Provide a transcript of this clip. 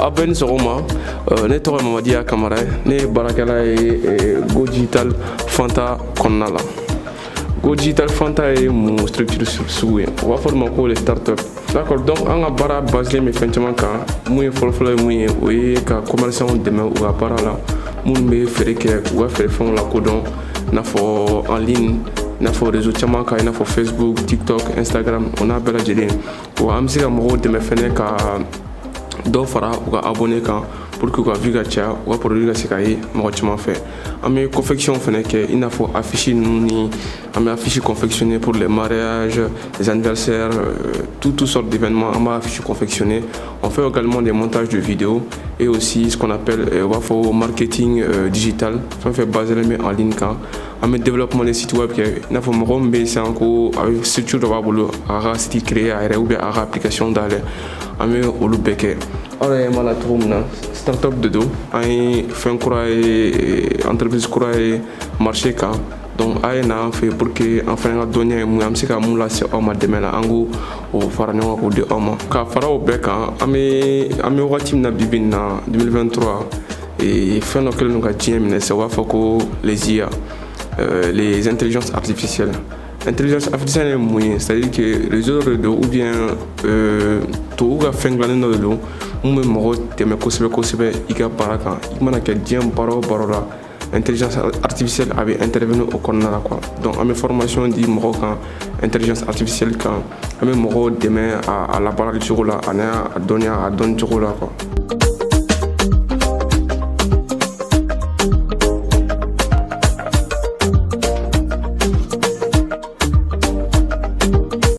Aw bɛɛ ni sɔgɔma. Ne tɔgɔ ye Mamadiya Kamara ye. Ne ye baarakɛla ye Go Digital Fanta kɔnɔna la. Go Digital Fanta ye mun structure sugu ye? U b'a fɔ o ma ko les start-up, d'accord. Donc an ka baara basé bɛ fɛn caman kan. Mun ye fɔlɔfɔlɔ ye, mun ye, o ye ka commerçant dɛmɛ u ka baara la, minnu bɛ feere kɛ, k'u ka feerefɛnw lakodɔn, i n'a fɔ en ligne, i n'a fɔ réseau caman kan, i n'a fɔ Facebook, TikTok, Instagram, o n'a bɛɛ lajɛlen. Wa an bɛ se ka mɔgɔw dɛmɛ fɛnɛ ka dɔ fara u ka abonné kan pour que u ka vue ka caya, u ka produit ka se ka ye mɔgɔ caman fɛ. An bɛ confection fɛnɛ kɛ, i n'a fɔ affiche ninnu, ni an bɛ affiche confectionner pour les mariages, les anniversaires, toutes sortes d'événements, an b'a affiche confectionner. On fait également des montages de vidéos et aussi ce qu'on appelle, u b'a fɔ marketing digital, fɛn fɛn basé bɛ en ligne kan. An bɛ développement des sites web kɛ, i n'a fɔ mɔgɔ min bɛ yen sisan ko a bɛ structure dɔ b'a bolo, a ka site créer a yɛrɛ ou bien a ka application dayɛlɛ, an bɛ olu bɛɛ kɛ. Aw yɛrɛ ɲɛ b'a la cogo min na, startup de don. An ye fɛn kura ye, entreprise kura ye marché kan. Donc a ye na an fɛ pour que an fana ka dɔnniya ye mun ye, an bɛ se ka mun lase aw ma dɛmɛ la, an k'o o fara ɲɔgɔn kan k'o di aw ma. Ka fara o bɛɛ kan, an bɛ wagati min na bi bi in na, 2023, fɛn dɔ kɛlen don ka diɲɛ minɛ sisan, u b'a fɔ ko les IA, les intelligences artificielles. Intelligence artificielle ye mun ye? c'est à dire que réseau dɔ de don ou bien tubabuw ka fɛn dilannen dɔ de don mun bɛ mɔgɔ dɛmɛ kosɛbɛ kosɛbɛ i ka baara kan. I mana kɛ diɲɛ baara o baara la, intelligence artificielle a bɛ intervenir o kɔnɔna la quoi. Donc an bɛ formation di mɔgɔw kan intelligence artificielle kan, an bɛ mɔgɔw dɛmɛ a labaarali cogo la ani a dɔnniya a dɔnni cogo la quoi.